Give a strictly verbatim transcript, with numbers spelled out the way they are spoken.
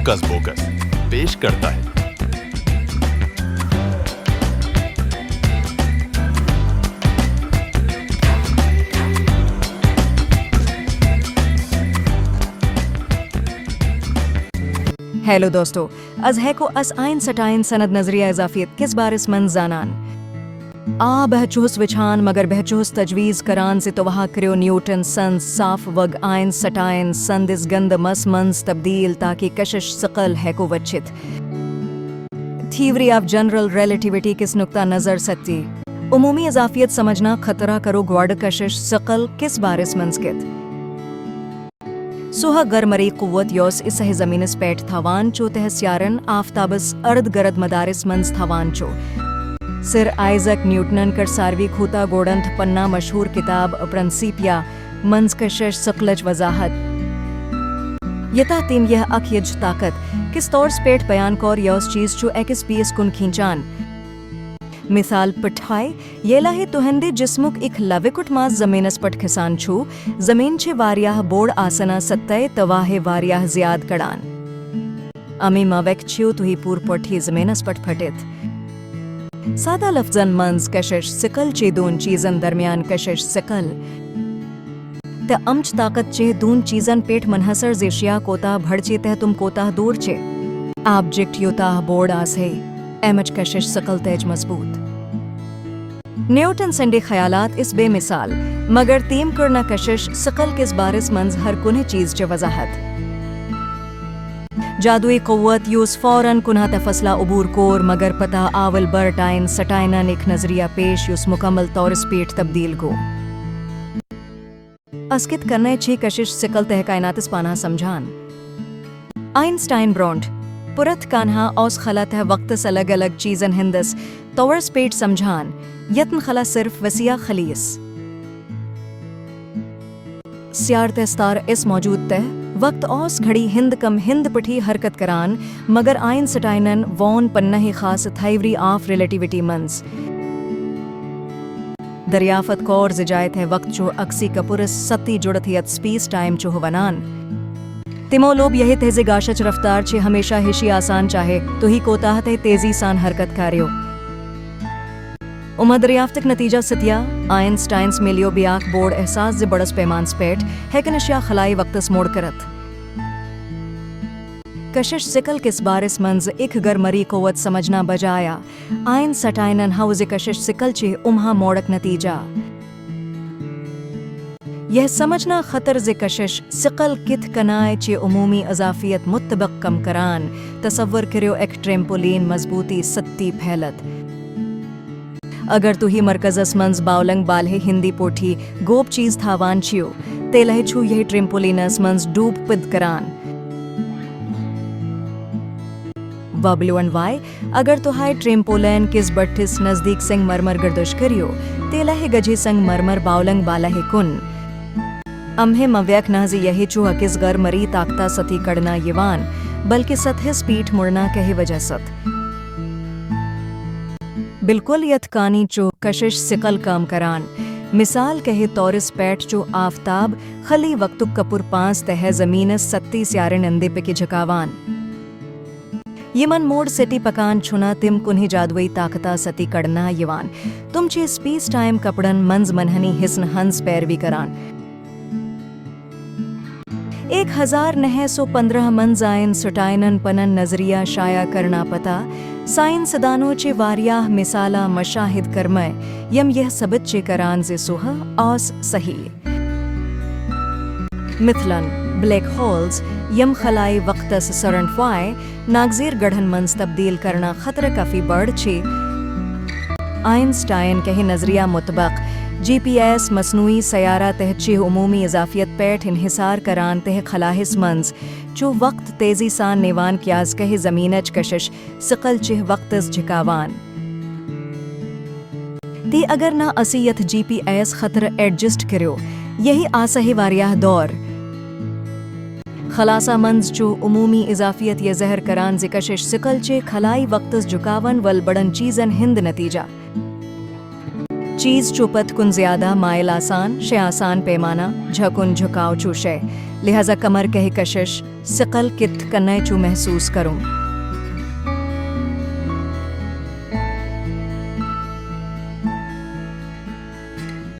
کس بوکس پیش کرتا ہے۔ ہیلو دوستو، از ہیکو اس آئنسٹائن سند نظریہ اضافیت کس بارس منز زانان۔ آ بہ چھُس وچھان، مگر بہ چھُس تجویز کران زِ توہہ کریو نیوٹن سنز صاف وگ آئنسٹائن سندس گند مس منز تبدیل تاکہ کشش ثقل ہیکو وچھت۔ تھیوری آف جنرل ریلیٹیوٹی کس نقطہ نظر ستی عمومی اضافیت سمجھنا خطرہ کرو گوڈ کشش ثقل کس بارس منز کت۔ سوہ گرمری قوت یوس اسہ زمینس پیٹھ تھاوان چھو تہ سیارن آفتابس ارد گرد مدارس منز تھاوان چھو۔ سر آئزک نیوٹنن کر ساروی کھوتا گوڑنت پنہ مشہور کتاب پرنسیپیا منز کشش ثقلچ وضاحت۔ یتہ تیم یہ اکھ یج طاقت کس طورس پیٹھ بیان کور یوس چیز چھو اکس بیس کن کھینچان۔ مثال پٹھائے، ییلہ تہندِ جسمک اکھ لوکٹ ماس زمینس پٹھ کھسان چھو، زمین چھ واریاہ بوڑ آسنہ ستتے تواہ واریاہ زیاد کڑان۔ امی مویک چھو تہی پور پٹھی زمینس پٹھ پھٹت۔ سادہ لفظن منز کشش ثقل چھ دون چیزن درمیان کشش ثقل۔ تہ امچ طاقت چھ دون چیزن پیٹھ منحصر زِ شیا کوتاہ بھڑ چھ تہ تم کوتاہ دور چھ۔ آبجیکٹ یوتاہ بوڑ آسہ، امچ کشش ثقل تیچ مضبوط۔ نیوٹن سندِ خیالات اس بے مثال، مگر تیم کر نہ کشش ثقل کس بارس منز ہر کنہ چیز چہ وضاحت۔ جادوئی قوت یوس فوراً کنہ تہ فصلہ عبور کور، مگر پتہ آول برٹ آئنسٹائنن ایک نظریہ پیش یوس مکمل طورس پیٹھ تبدیل گو۔ اس کت کنہ چھ کشش ثقل تہ کائناتس پانہ سمجھان۔ آئنسٹائن برونٹ پرتھ کانہا اوس خلا تہ وقتس الگ الگ چیزن ہندس طورس پیٹھ سمجھان، یتن خلا صرف وسیع خلیس۔ سیار تہ ستار اس موجود تہ وقت اوس گھڑی ہند کم ہند پٹھی حرکت کران، مگر آئنسٹائنن وون پنہ خاص تھیوری آف ریلیٹیوٹی منز دریافت کور زِ جائے تہ وقت چھو عکسی کپرس ستی جڑت یت سپیس ٹائم چھو ونان۔ تمو لوب یہ تہ زِ گاشچ رفتار چھ ہمیشہ ہشی آسان چاہے تہی کوتاہ تہ تیزی سان حرکت کاریو۔ اما دریافتک نتیجہ ستیا آئنسٹائنس ملیو بیاکھ بوڑ احساس زِ بڑس پیمانس پیٹھ ہیکن اشیا خلائی وقتس موڑ کرت۔ کشش ثقل کس بارس منز اکھ گرمری قوت سمجھنا بجایا آئنسٹائنن ہاو زِ کشش ثقل چھ امہا موڑک نتیجہ۔ یہ سمجھنا خطر زِ کشش ثقل کتھ کنائے چھ عمومی اضافیت مطبق کم کران۔ تصور کریو ایک ٹریمپولین مضبوطی ستی پھیلت۔ اگر تہی مرکزس منز باولنگ بالہ ہندی پوٹھی گوپ چیز تھاوان چھیو، تیلہ چھو یہ ٹریمپولینس منز ڈوب پد کران۔ وبلون وائے، اگر تہائے ٹریمپولین کس بٹھس نزدیک سنگ مرمر گردش کریو، تیلہ گجھی سنگ مرمر باولنگ بالہ کن۔ امہ مویک نہ زِ یہ چھو اکس غیر مری طاقتہ ستی کڑنا یوان، بلکہ سطحس پیٹھ مڑنا کہہ وجہ ست۔ بالکل یتھ کانی چھو کشش ثقل کام کران۔ مثال کہہ طورس پیٹھ چھو آفتاب خلی وقتک کپر پانس تہ زمینس ستی سیارن اندے پکہ جھکاوان۔ یمن موڑ سٹی پکان چھنا تم کنہ جادوئی طاقتہ ستی کڑنا یوان۔ تم چھ سپیس ٹائم کپڑن منز منحنی حصن ہنز پیروی کران۔ ایک ہزار نہ سو پندرہ منز آئن سٹائنن پنن نظریہ شائع کرنا پتہ سائنسدانو چھ واریاہ مثالہ مشاہد کرمہ یم یہ ثبت چھ کران زِ سوہ آس صحیح۔ مثلاً، بلیک ہولز، یم خلائی وقتس سرنٹ فائے ناگزیر گڑھن منز تبدیل کرنا خطرہ کافی بڑ چھ۔ آئنسٹائن کہہ نظریہ مطبق، جی پی ایس مصنوعی سیارہ تہ چھ عمومی اضافیت پیٹھ انحصار کران تہ خلاہس منز چھ وقت تیزی سان نیوان کیاز کہہ زمینچ کشش ثقل چھ وقتس جھکاوان۔ تی اگر نہ اسی یتھ جی پی ایس خطر ایڈجسٹ کریو، یہی آسہ واریاہ دور۔ خلاصہ منز چھ عمومی اضافیت یہ ظاہر کران زِ کشش ثقل چھ خلائی وقتس جھکاون ول بڑن چیزن ہند نتیجہ۔ چیز چُھ پتھ کُن زیادہ مائل آسان، شے آسان پیمانہ، جھکُن جھکاو چُھ شے۔ لہذا کمر کہہ کشش، ثقل کتھ کنہ چُھ محسوس کرُن۔